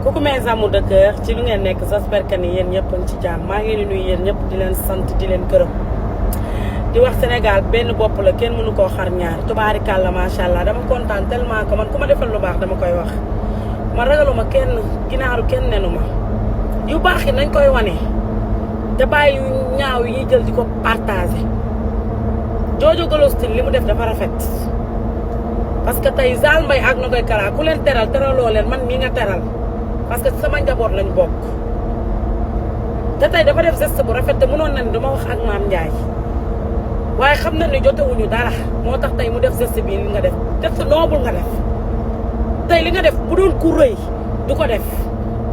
coucou mes amours de cœur ci lu ngeen nekk j'espère que ni yéen ñëpp ci jàmm maa ngi leen di nuyu yéen ñëpp di leen sant di leen gërëm di wax Sénégal benn bopp la kenn mënu koo xar ñaar tubaarikàlla macha allah dama kontaan tellement que man ku ma defal lu baax dama koy wax man ragaluma kenn ginaaru kenn nenu ma yu baax yi nañ koy wane te bàyyi yu ñaaw yi ñuy jël di ko partagé Jojo Golostine li mu def dafa rafet parce que tey Zale Mbaye ak Nogaye Kara ku leen teral teraloo leen man mii nga teral parce que sama njaboot lañ bokk te tey dafa def geste bu rafet te mënoon na ni dama wax ak Mame Ndiaye waaye xam na ni jotewuñu dara moo tax tey mu def geste bii li nga def geste noble nga def tey li nga def bu doon ku rëy du ko def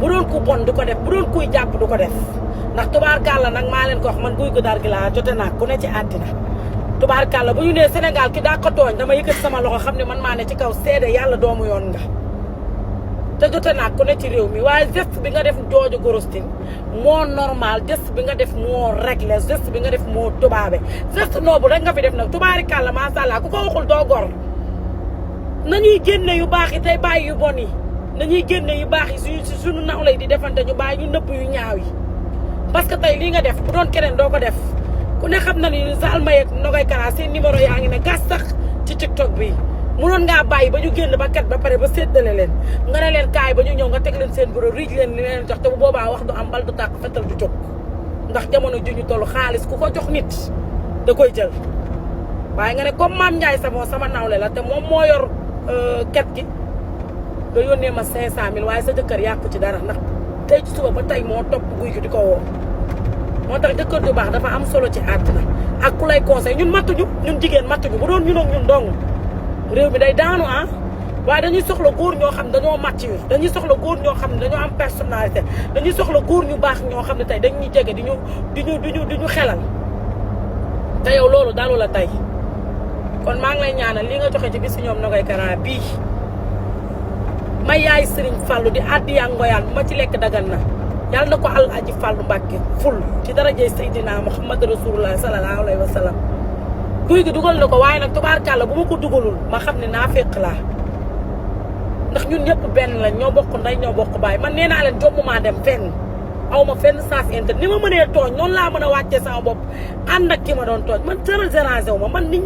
bu doon ku bon du ko def bu doon kuy jàpp du ko def ndax tubaarkàlla nag maa leen ko wax man guy gu dar gi laa jote naa ku ne ci àddina tubaarkàlla bu ñu nee Sénégal ki daa ko tooñ dama yëkkati sama loxo xam ne man maa ne ci kaw seede yàlla doomu yoon nga te jote naa ku ne ci réew mi waaye geste bi nga def Jojo Golostine moo normal geste bi nga def moo réglé geste bi nga def moo tubaabe geste noobu rek nga fi def nag tubaarkàlla macha allah ku ko waxul doo gor nañuy génne yu baax yi tey bàyyi yu bon yi nañuy génne yu baax yi suñu nawle yi di defante ñu bàyyi ñu nëpp yu ñaaw yi parce que tey lii nga def bu doon keneen doo ko def ku ne xam na ni Zale Mbaye ak Nogaye Kara seen numéro yaa ngi ne gas sax ci TikTok bi munoon ngaa bàyyi ba ñu génn ba kat ba pare ba séddale leen nga ne leen kaay ba ñu ñëw nga teg leen seen bureau riij leen li leen jox te bu boobaa wax du am bal du tàkk fetal du jóg ndax jamono ju ñu toll xaalis ku ko jox nit da koy jël waaye nga ne comme Mame Ndiaye Savon sama nawle la te moom moo yor ket gi nga yónnee ma 500000 waaye sa jëkkër yàqu ci dara ndax tey ci suba ba tey moo topp guy gi di ko woo moo tax jëkkër ju baax dafa am solo ci àddina ak ku lay conseil ñun mattuñu ñun jigéen mattuñu bu doon ñun ak ñun dong réew mi day daanu ah waaye dañuy soxla góor ñoo xam ne dañoo mature dañuy soxla góor ñoo xam ne dañoo am personnalité dañuy soxla góor ñu baax ñoo xam ne tey dañuy jege di ñu xelal te yow loolu dalu la tey kon maa ngi lay ñaanal li nga joxe ci bis ñoom Nogaye Kara bii ma yaay Serigne Fallou di addi yaa ngoyaan bu ma ci lekk dagan na yàlla na ko Alaaji Fallou Mbàkke ful ci darajey Seydina Muhammad Rasulullah sallallahu alayhi wa sallam guy gi dugal na ko waaye nag tubaarkàlla bu ma ko dugalul ma xam ne naa féq laa ndax ñun ñëpp benn lañ ñoo bokk nday ñoo bokk baay man nee naa leen jomm maa dem fenn aw ma fenn sens inter ni ma mënee tooñ noonu laa mën a wàccee sama bopp ànd ak ki ma doon tooñ man tëral dérangé wu ma man nit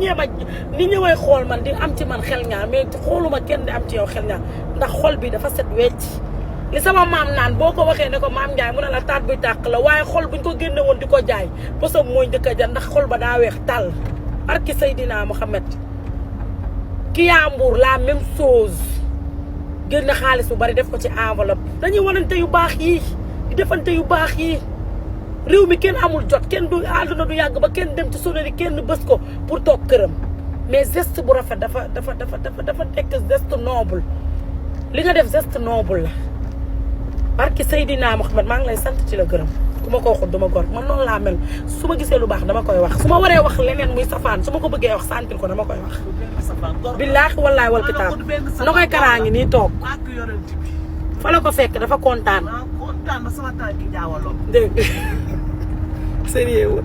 ñi may xool man di am ci man xel ñaar mais xooluma kenn di am ci yow xel ñaar ndax xol bi dafa set wecc li sama maam naan boo ko waxee ne ko Mame Ndiaye mu ne la taat buy tàq la waaye xol buñ ko génne woon di ko jaay bosam mooy njëkk a jar ndax xol ba daa weex tàll barki Seydina Mohamed ki yaa Mbuur la même chose génn xaalis bu bari def ko ci enveloppe dañuy wanante yu baax yi di defante yu baax yi réew mi kenn amul jot kenn du àdduna du yàgg ba kenn dem ci sonnerie kenn bës ko pour toog këram mais geste bu rafet dafa nekk geste noble li nga def geste noble la barki Seydina Mohamed maa ngi lay sant ci la gërëm ku ma ko waxul duma gor man noonu laa mel su ma gisee lu baax dama koy wax su ma waree wax leneen muy safaan su ma ko bëggee wax santil ko dama koy wax billaahi wallaahi wal kitaab Nogaye Kara ngi nii toog fa la ko fekk dafa kontaan dégg sérieux